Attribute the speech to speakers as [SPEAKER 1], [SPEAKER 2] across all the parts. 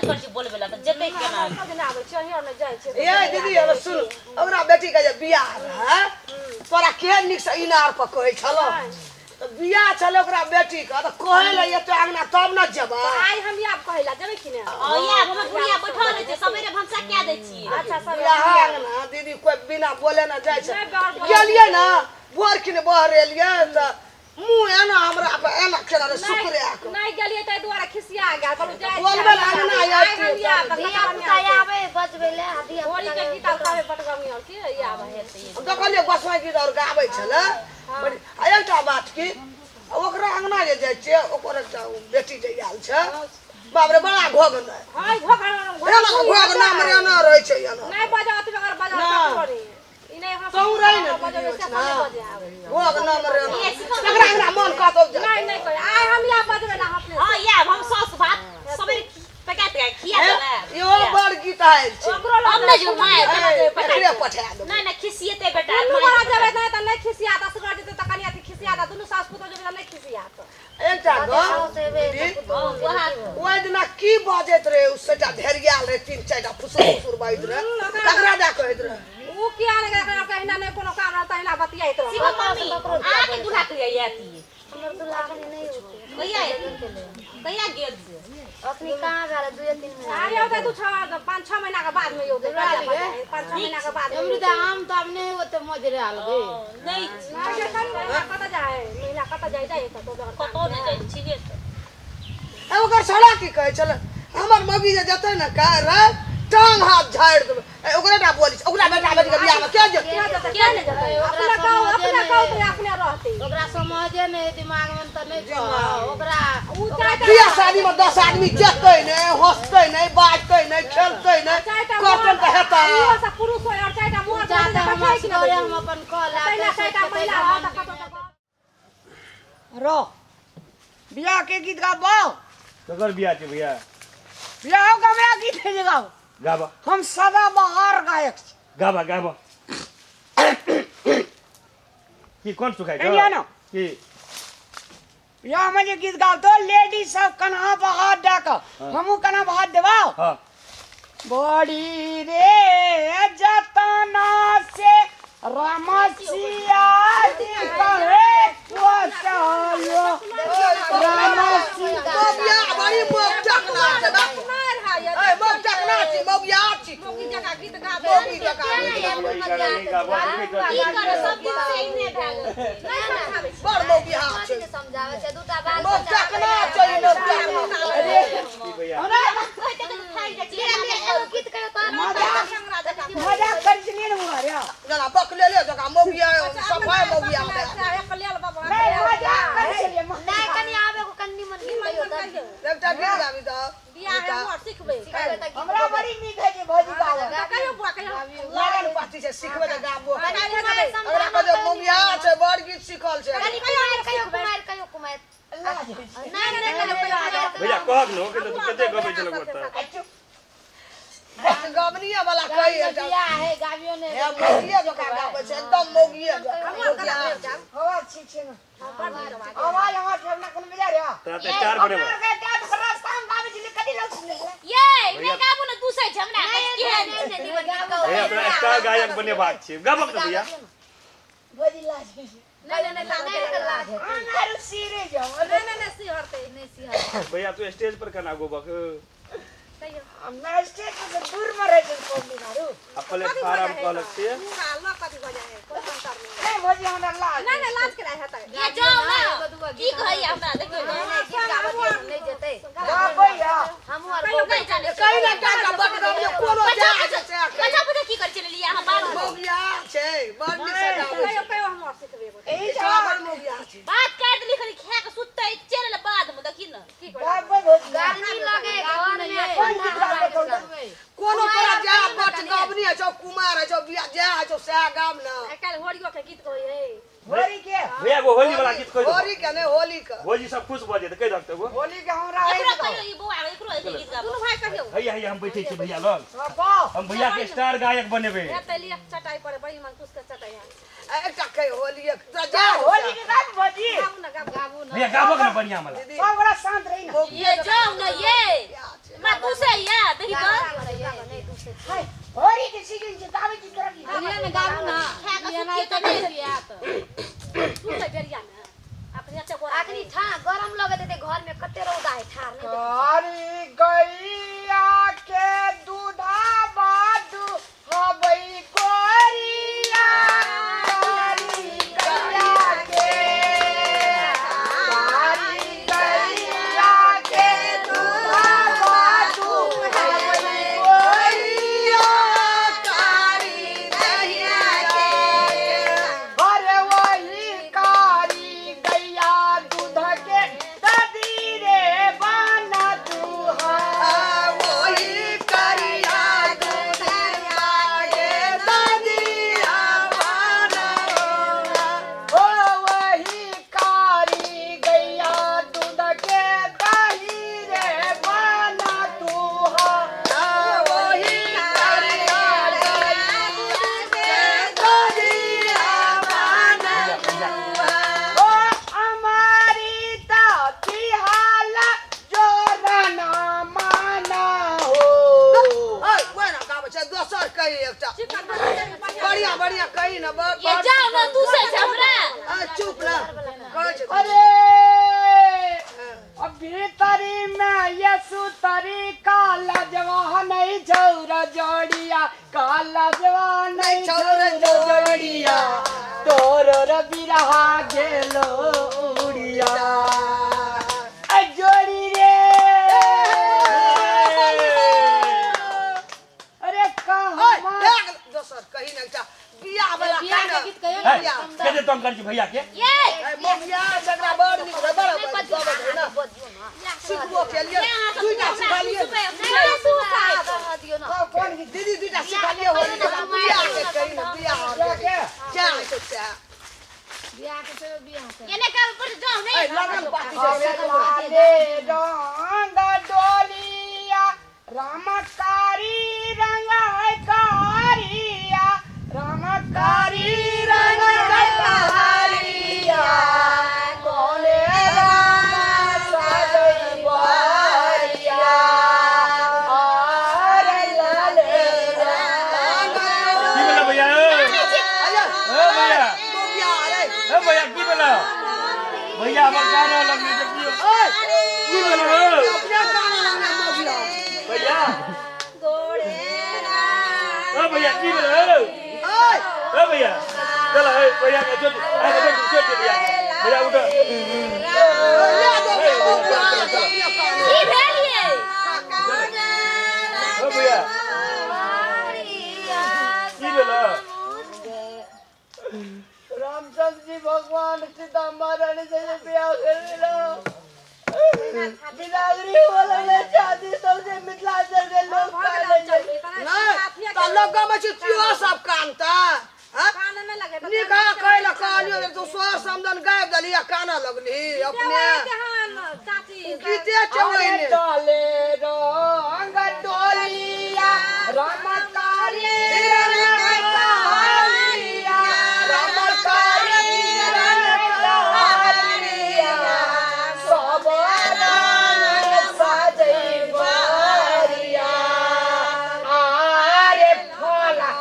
[SPEAKER 1] नहि करै छै बोलबै लए तऽ जेतै केना?
[SPEAKER 2] सब दिन आबै छियै, अहीं आर नहि जाइ छियै।
[SPEAKER 3] ये दीदी, हम सुन, ओकरा बेटी के जे बियाह रहै, तोरा केहन नीक से इनार पर कहै छलौ। तऽ बियाह छलै ओकरा बेटी के, तऽ कहै लए एतै अंगना तब ने जेबै।
[SPEAKER 2] आइ हम आब कहै लए जेबै कि ने?
[SPEAKER 1] हँ, इएह हमर बुढ़िया बैठल रहै छै, सवेरे भनसा कए दै छियै।
[SPEAKER 2] अच्छा, सब
[SPEAKER 3] बियाह अंगना दीदी कोइ बिना बोले ने जाइ छै।
[SPEAKER 2] नहि, बड़ बोले।
[SPEAKER 3] गेलियै ने, बोरखिन बहरेलियै तऽ मुँह एना हमरा पर एना केने रहै सुकरे के।
[SPEAKER 2] नहि गेलियै ताहि दुआरे खिसिया गेल, कहलहुँ जाइ छियै।
[SPEAKER 3] बोलबै लए अंगना
[SPEAKER 2] आइ
[SPEAKER 3] आयब
[SPEAKER 2] हम आयब तऽ
[SPEAKER 4] धिया
[SPEAKER 2] कतऽ
[SPEAKER 4] पुता आबै बजबै ले आ धिया
[SPEAKER 2] होली
[SPEAKER 4] पुता
[SPEAKER 2] के गीत आर कहबै बटगमी आर की आब हेतै।
[SPEAKER 3] हम देखलियै गोसाई गीत आओर गाबै छलै। आ एकटा बात की, ओकरा अंगना जे जाइ छियै, ओकर एकटा ओ बेटी जे आयल छै, बाप रे, बड़ा घोघ नहि।
[SPEAKER 2] हँ, घोघ।
[SPEAKER 3] एना घोघ नाम रे, एना रहै छै एना।
[SPEAKER 2] नहि बजाओ तऽ बगैर बजाओ।
[SPEAKER 3] नहि।
[SPEAKER 2] ककरो नहि। ई नहि हम
[SPEAKER 3] तहूँ रही ने
[SPEAKER 2] बजेबै
[SPEAKER 3] दीदी
[SPEAKER 2] से
[SPEAKER 3] ओहिठिना।
[SPEAKER 2] नहि बजायब।
[SPEAKER 3] घोघ नाम रे एना। तकरा अंगना मन कतौ जाइ।
[SPEAKER 2] नहि, नहि कहै, आइ हम इएह बजबै ला अपने।
[SPEAKER 1] हँ, इएह हम साउस भात सवेरे पका तका खिया देबै।
[SPEAKER 3] इहो बड़ गीत आयल छै।
[SPEAKER 2] ओकरो लग
[SPEAKER 1] हम नहि जेबै माय।
[SPEAKER 3] ए, एकरे पठा देबै।
[SPEAKER 1] नहि नहि, खिसिएतै बेटा।
[SPEAKER 2] दुनू गोरा जेबै नहि तऽ नहि खिसियात, असगर जेतै तऽ कनि अथी खिसियात, आ दुनू सास पुतोह जेबै तऽ नहि खिसियात।
[SPEAKER 3] एकटा गप दीदी, ओहि दिना की बजैत रहे ओ सेटा ढेरियाल रहे, तीन चारिटा फुसुर फुसुर बाजैत रहे, ककरा दए कहैत रहे?
[SPEAKER 2] उ किया नहि गेल? कहिना नहि कोनो काम रहल तहिना बतियाइत रहल।
[SPEAKER 1] शिवा मम्मी, अहाँके दूल्हा कहिया आयत?
[SPEAKER 4] हमर दूल्हा अखनी नहि औतै।
[SPEAKER 1] कहिया आयत? कहिया गेल से?
[SPEAKER 4] अखनी कहाँ भेल, 2-3 महीना।
[SPEAKER 2] अरे औतै 2 6 5-6 महीना के बाद में औतै, 5-6 महीना के बाद में।
[SPEAKER 5] अमृता आम तऽ आब नहि ओते मजरायल गे।
[SPEAKER 1] नहि।
[SPEAKER 2] नहि, कतऽ जाइ महिला, कतऽ जाइ जाइ कतौ बगैर काम।
[SPEAKER 1] कतौ नहि जाइ छियै तऽ।
[SPEAKER 3] ए, ओकर छौड़ा की कहै छलै, हमर मौगी जे जेतै ने रे, टांग हाथ झाड़ि देबै। ए, ओकरे टा बोली छै, ओकरा बेटा बेटीके बियाहमे के जेतै?
[SPEAKER 2] के जेतै, के नहि जेतै? अपने गाँव, अपने गाँव तऽ अपने रहतै।
[SPEAKER 5] ओकरा समझे नहि है दिमागमे तऽ नहि कह ओकरा।
[SPEAKER 2] उ चारिटा
[SPEAKER 3] बियाह शादीमे 10 आदमी जेतै नहि, हँसतै नहि, बाजतै नहि, खेलतै नहि,
[SPEAKER 2] चारिटा
[SPEAKER 3] करतै तऽ हेतै।
[SPEAKER 2] इहो सब पुरुष होय और चारिटा मर्द
[SPEAKER 5] जा
[SPEAKER 2] होय
[SPEAKER 5] तऽ
[SPEAKER 2] तऽ
[SPEAKER 5] हम
[SPEAKER 2] बैठै कि नहि
[SPEAKER 5] असगरे
[SPEAKER 2] बैठै?
[SPEAKER 5] हम अपन कऽ लेब।
[SPEAKER 2] तहिना चारिटा महिला रहत तऽ कतौ तऽ
[SPEAKER 6] रो बियाह के गीत गाबो।
[SPEAKER 7] ककर बियाह छै भैया?
[SPEAKER 6] बियाह के हमरा गीत है जे गाओ।
[SPEAKER 7] गाबा।
[SPEAKER 6] हम सदा बहार गायक छी।
[SPEAKER 7] गाबा गाबा। की कोन सुखाइ छौ?
[SPEAKER 6] एलिया ना।
[SPEAKER 7] की
[SPEAKER 6] बियाह में जे गीत गाओ तो लेडीज सब कन्हा पर हाथ दऽ कऽ, हमहूँ कन्हा पर हाथ देबो।
[SPEAKER 7] हाँ।
[SPEAKER 6] बड़ी रे जतना से राम सिया जी कहे कोसलो राम सिया।
[SPEAKER 3] मौगिया बड़ी मौग चकना छै बा।
[SPEAKER 2] नहि रहै।
[SPEAKER 3] ए, मौग चकना छी, मौगिया छी तू।
[SPEAKER 2] मौगी जकाँ गीत गाबै।
[SPEAKER 3] मौगी जकाँ गीत गाबै।
[SPEAKER 7] ई गाना नहि गाबा।
[SPEAKER 1] की करब, सब दिन से एहने भए गेल छै।
[SPEAKER 2] नहि समझाबै छी।
[SPEAKER 3] बड़ मौगिया छै।
[SPEAKER 4] कथी ने समझाबै छै, दूटा बाल
[SPEAKER 3] मौग
[SPEAKER 4] बच्चा।
[SPEAKER 3] चकना छै, मौग चकना।
[SPEAKER 7] की भैया?
[SPEAKER 1] कहैत कहैत थाकि जाइ छियै।
[SPEAKER 4] एगो गीत कहियो तऽ।
[SPEAKER 6] मजाक करै छलियै ने बुआ रे।
[SPEAKER 3] जेना बकलेले जकाँ मौगिया, सफाइ मौगिया बे।
[SPEAKER 2] एक लेल बाबा।
[SPEAKER 6] नहि, मजाक करै छलियै।
[SPEAKER 4] नहि, कनि आब एगो कनि मन गीत कहियो तऽ।
[SPEAKER 3] एकटा गीत गाबी तऽ।
[SPEAKER 2] बियाह है हमर सिखबै।
[SPEAKER 4] सिखेबै तऽ गीत।
[SPEAKER 6] हमरा बड़ी नीक होइ छै भौजी गाबऽ।
[SPEAKER 2] तऽ कहियो बुआ, कहियो।
[SPEAKER 3] लगन पाती छै, सिखबै तऽ गाबो।
[SPEAKER 4] कनि कुमारि
[SPEAKER 3] ओकरा कहै छै मौगिया छै, बड़ गीत सिखल छै।
[SPEAKER 4] कनि कुमारि कहियो, कुमारि कहियो, कुमारि नहि नहि कहियो, कुमारि।
[SPEAKER 7] भैया कहक ने, ओके तऽ तू कते गबै छलक ओतऽ?
[SPEAKER 3] गबनिये वाला कही एकटा।
[SPEAKER 5] बियाह है गाबियो ने।
[SPEAKER 3] हे, मौगिये जकाँ गाबै छै, एकदम मौगिए जकाँ मौगिया छै।
[SPEAKER 6] आवाज ठीक छै ने? आवाज हमर ठेवना कोनो बजा रे।
[SPEAKER 7] तोरा तऽ स्टार
[SPEAKER 6] हमरा
[SPEAKER 7] बनेबै।
[SPEAKER 6] आरके टाट पर रास्ता मे गाबै छलियै, कथी लोक सुनै छलै?
[SPEAKER 1] ये नहि गाबू ने, दूसै छै हमरा केहन
[SPEAKER 4] नहि नहि निमन गीत कहू।
[SPEAKER 7] भैया, तोरा स्टार गायक बनेबाक छै, गाबक ने भैया।
[SPEAKER 6] भौजी लाज होइ छै।
[SPEAKER 2] नहि नहि नहि, लाज
[SPEAKER 4] नहि लाज हेतै।
[SPEAKER 6] अहाँ आरू सिरे जाउ।
[SPEAKER 2] नहि नहि नहि, सिहरतै।
[SPEAKER 4] नहि सिहरतै।
[SPEAKER 7] भैया, तू स्टेज पर केना गोबक?
[SPEAKER 2] कहियो।
[SPEAKER 6] हमरा स्टेज पर से दूर मे रहै छै पब्लिक आरू।
[SPEAKER 7] आ प्लेटफार्म कहलक से।
[SPEAKER 2] मुँह लऽ कथी भऽ जाइ है, कोनो अंतर नहि।
[SPEAKER 6] नहि भौजी, हमरा लाज।
[SPEAKER 2] नहि नहि, लाज केना हेतै?
[SPEAKER 1] ये जाउ ने, की कहैया हमरा देखियौ ने।
[SPEAKER 4] नहि नहि, गीत गाबऽ दियौ ने, नहि जेतै।
[SPEAKER 6] गाबै या।
[SPEAKER 4] हमहूँ आर
[SPEAKER 2] कहियो।
[SPEAKER 1] नहि जानै।
[SPEAKER 3] कही ने एकटा बट गबनिये कोनो
[SPEAKER 1] बच्चा
[SPEAKER 3] जा छै से कही।
[SPEAKER 1] बच्चा पुता की करै छलियै अहाँ बात?
[SPEAKER 3] मौगिया छै, बड़ नीक से गाबै छै।
[SPEAKER 2] कहियो कहियो, हम आओर सिखबै एगो।
[SPEAKER 6] एही
[SPEAKER 3] ई छौड़ा बड़ मौगिया छै।
[SPEAKER 1] बात काटि देली, खाली खा कऽ सुततै चलि एलै बादमे देखी ने।
[SPEAKER 2] की करै?
[SPEAKER 6] गाबै भौजी।
[SPEAKER 4] गर्मी लगे घर में।
[SPEAKER 6] कोन गीत गाबै कहू तऽ?
[SPEAKER 3] कोनो तोरा जा बट गबनी है छौ, कुमार है छौ, बिया जा है छौ सएह गाम ने।
[SPEAKER 2] आइ काल्हि होरियो के गीत कहै है।
[SPEAKER 6] होली के।
[SPEAKER 7] भैया, एगो होली वाला गीत कहि दो।
[SPEAKER 3] होली के नहि, होली के।
[SPEAKER 7] भौजी सब खुश भऽ जेतै, कहि दहक तऽ एगो।
[SPEAKER 6] होली के हमरा है।
[SPEAKER 1] एकरो कहियो, ई बौआ एकरो एगो गीत गाबो।
[SPEAKER 2] दुनू भाई कहियो।
[SPEAKER 7] हैया हैया, हम बैठे छी भैया लग।
[SPEAKER 6] गाओ।
[SPEAKER 7] हम भैया के स्टार गायक बनेबै।
[SPEAKER 2] हेतै लिअ चटाई पर बड़ी मन कुश के चटाई है।
[SPEAKER 3] आ, एकटा कही होली के तोरा जा।
[SPEAKER 6] होली के गाबी भौजी।
[SPEAKER 2] गाबू ने, गाबू।
[SPEAKER 5] गाबू ने।
[SPEAKER 7] भैया, गाबक ने बढ़िया वाला।
[SPEAKER 3] दीदी
[SPEAKER 6] सब बड़ा शांत रही ने।
[SPEAKER 1] ये जाउ ने, ये
[SPEAKER 3] मौगिया छै।
[SPEAKER 1] हमरा दूसै ये।
[SPEAKER 6] कारी गैया के दूधावा दुहबै गोरिया, कारी गैया के, कारी गैया के दूधावा दुहबै गोरिया,
[SPEAKER 3] कारी गैया के।
[SPEAKER 6] अरे वही कारी गैया दूध के ददी रे बना दुहा।
[SPEAKER 3] वही करिया दूधिया के ददिया बनौला।
[SPEAKER 6] ओ वही कारी गैया दूध के दही रे बना दुहा।
[SPEAKER 3] वही करिया दूध के ददिया बनौला।
[SPEAKER 6] ओ हमारी तिहाला जोरना माना हो।
[SPEAKER 3] ओइ, ओइ ना गाबै छै, दोसर कही एकटा बढ़िया बढ़िया कही ना
[SPEAKER 1] ये जाओ ना तू से हमरा
[SPEAKER 3] चुप ना कहै छै।
[SPEAKER 6] अरे अब भीतरी में ये सुतरी काला जवान नहीं छौरा जोड़िया, काला जवान नहीं छौरा जोड़िया, तोर रबिरहा गेलो उड़िया। अ जोड़ी रे, अरे
[SPEAKER 3] ओइ,
[SPEAKER 6] कहाँ
[SPEAKER 3] देख, दोसर कही ना एकटा बियाह वाला
[SPEAKER 5] बियाह
[SPEAKER 3] कही ना।
[SPEAKER 5] के गीत कहियो ना।
[SPEAKER 7] है कते तंग करै छी भैया के?
[SPEAKER 1] ये
[SPEAKER 3] ममिया जकरा बड़ नीक रहै, बड़ गबै रहै ना। सिखबो केलियै, दुइटा सिखलियै।
[SPEAKER 4] दियो ना।
[SPEAKER 6] कौन गीत?
[SPEAKER 3] दीदी दुइटा सिखलियै होली के, बियाह के कही ना, बियाह के।
[SPEAKER 6] के
[SPEAKER 3] जा होइ छै सएह।
[SPEAKER 5] बियाह के से बियाह के
[SPEAKER 1] ये ने काल पर जाओ
[SPEAKER 3] ऐ,
[SPEAKER 1] नहीं
[SPEAKER 3] लगन पाती छै,
[SPEAKER 6] अरे
[SPEAKER 3] सिखबो।
[SPEAKER 6] लाले रंग डोलिया रामकारी रंग कारिया, रामकारी रंग कारिया, कोने राम सजई बारिया, आरे लाले रंग।
[SPEAKER 7] की भेलै भैया?
[SPEAKER 3] अये,
[SPEAKER 7] ओ भैया,
[SPEAKER 3] ममिया, अरे,
[SPEAKER 7] ओ भैया की भेलै भैया? हमर गाना लगलै देखियौ।
[SPEAKER 3] ओइ,
[SPEAKER 7] की भेलै हौ?
[SPEAKER 3] अपने गाना लगलै ममिया।
[SPEAKER 7] भैया, ओ भैया की भेलै हौ?
[SPEAKER 3] ओइ,
[SPEAKER 7] ओ भैया चल, ए भैया के छोड़, ए छोड़ छोड़ दे भैया, भैया उठ।
[SPEAKER 3] ले दो ममिया, अपने गाना।
[SPEAKER 1] की भेल ये?
[SPEAKER 7] ओ भैया की भेलै?
[SPEAKER 6] रामचंद्र जी भगवान सीता महारानी से जे बियाह कर लेलो, बिदागरी वाला ने शादी सबसे मिथिलांचल के लोग कर लेले।
[SPEAKER 3] नहि, तऽ लोक गबै छै तिहो सब कानता। हाँ? निकाह कहै लए कहलियौ जे तू स्वर समदन गाबि देलही आ कानऽ लगलही अपने। गीते छै
[SPEAKER 6] अरे
[SPEAKER 3] ओहिने।
[SPEAKER 6] डाले रंग डोलिया रामकारी रंग कारिया, रामकारी रंग कारिया, सब रंग सजई बारिया, आरे फला।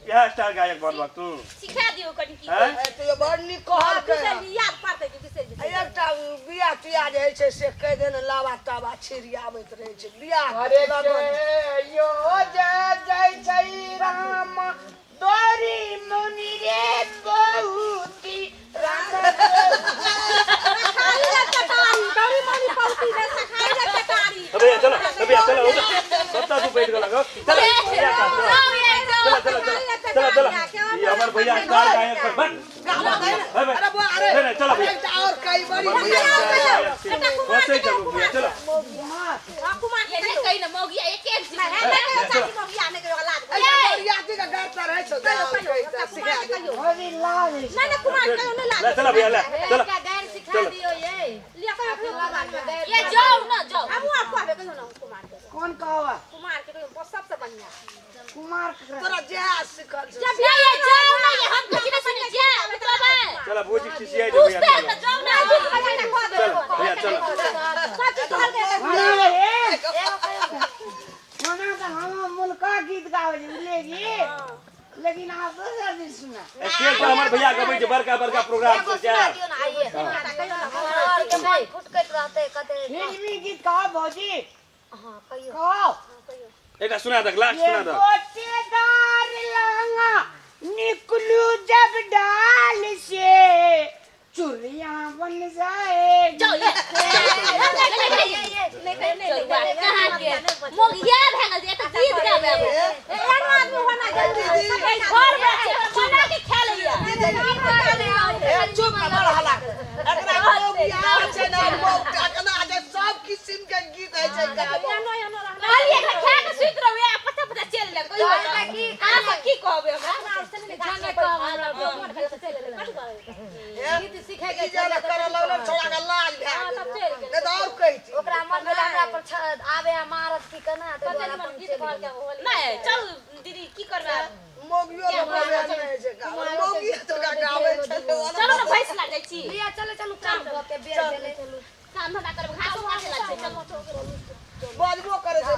[SPEAKER 7] इएह स्टार गायक बनबक तू?
[SPEAKER 1] सिखा दियो कनि की।
[SPEAKER 7] हैं?
[SPEAKER 3] ए, तऽ बड़ नीक कहलकै। आ एकटा बियाह तियाह जे होइ छै से कहि दे ने, लाबा ताबा छिड़ियाबैत रहै छै बियाह
[SPEAKER 6] अरे
[SPEAKER 3] लगन।
[SPEAKER 6] के यो जय जय जय राम दोरी मुनि रे बहुती राम।
[SPEAKER 7] ओ भैया चलो, ओ भैया चलो, उठ सत्ता तू बैठ गेलक हौ। चल भैया का, चल चल चल चल चल चल, ई हमर भैया स्टार गायक पर बन।
[SPEAKER 3] गाबऽ दे ने।
[SPEAKER 7] भाई, भाई।
[SPEAKER 3] अरे बुआ, अरे,
[SPEAKER 7] नहीं, नहीं, चलो भैया।
[SPEAKER 3] एकटा और कही बड़ी
[SPEAKER 7] भैया स्टार गायक छी। बसै चलू भैया, चलो।
[SPEAKER 1] ये ने कहि ना मौगिया एक एक चीज।
[SPEAKER 3] बरियाती के घर पर रहै छौ, कही तऽ सिखा दे।
[SPEAKER 6] अरे लाल
[SPEAKER 7] ले चलो भैया, ले चलो।
[SPEAKER 5] एकटा गारि सिखा
[SPEAKER 7] चलो।
[SPEAKER 5] दियो ये।
[SPEAKER 1] ये जाओ ना जाओ।
[SPEAKER 6] कौन कहवा?
[SPEAKER 2] कुमार के कहियो सबसे बढ़िया।
[SPEAKER 6] कुमार ककरा?
[SPEAKER 3] तोरा जएह सिखल छौ।
[SPEAKER 1] नहीं ये जाओ ना, ये हम कथी ना सुने जा मतलब है।
[SPEAKER 7] चलो भौजी खिसियाइ दे भैया,
[SPEAKER 1] पूछते
[SPEAKER 7] चलो
[SPEAKER 1] त जाओ ना।
[SPEAKER 7] चलो भैया चलो।
[SPEAKER 6] मना रे मना तऽ हम मुलका गीत गाबै छी बुझलियै की, लेकिन आप दोसर दिन सुना।
[SPEAKER 7] स्टेज पर हमर भैया गबै छै बड़का बड़का प्रोग्राम
[SPEAKER 4] एगो
[SPEAKER 7] सब
[SPEAKER 4] सुना
[SPEAKER 7] छै।
[SPEAKER 4] दियो ना आइए। और के मन फुटकैत रहतै कते।
[SPEAKER 6] फिल्मी गीत कहो भौजी।
[SPEAKER 4] हाँ, कहियो।
[SPEAKER 6] कहो।
[SPEAKER 7] एकटा सुना दक, लास्ट
[SPEAKER 6] ये
[SPEAKER 7] सुना दक।
[SPEAKER 6] गोटेदार लहंगा निकलू जब डाल से चुरिया बन जाएगी।
[SPEAKER 1] जाओ ये। चोरवा कहाँ के मोगिया भए गेल जे एतऽ गीत गाबै आबै।
[SPEAKER 2] एहनो आदमी होना जरूरी है।
[SPEAKER 1] घर में छै, बना के खा लैया।
[SPEAKER 3] ए चुप ना, बड़ हल्ला कर। एकरा मौगिया छै ने, मौग अकना छै, सब किसिम के गीत होइ छै गाबो।
[SPEAKER 2] एहनो एहनो रहना।
[SPEAKER 1] कहलियै एकरा खा के सुति रहू, आ पता पता चलि गेल। कहियो
[SPEAKER 4] कहलकै की?
[SPEAKER 1] अहाँ सब की कहबै हमरा?
[SPEAKER 3] ए,
[SPEAKER 5] गीत सीखे के
[SPEAKER 3] ई जे ना करऽ लगलै, छोड़ा के लाज भए गेलै। नहि तऽ आओर कहिती।
[SPEAKER 4] ओकरा मन भेलै हमरा पर आबे आ मारत की केना, ताहि दुआरे अपन चलि गेलै।
[SPEAKER 1] नहि, चल दीदी, की करबै आब?
[SPEAKER 3] मौगियो लोक के नहि होइ छै गाबै। मौगियो तऽ ओकरा गाबै छै।
[SPEAKER 1] चलू ने, भैंस लग जाइ छी।
[SPEAKER 4] लिअ, चलू चलू, काम भऽ के बेर भेलै।
[SPEAKER 1] काम धंधा करबै, घासो काटे लागै छै, चलू।
[SPEAKER 3] बजबो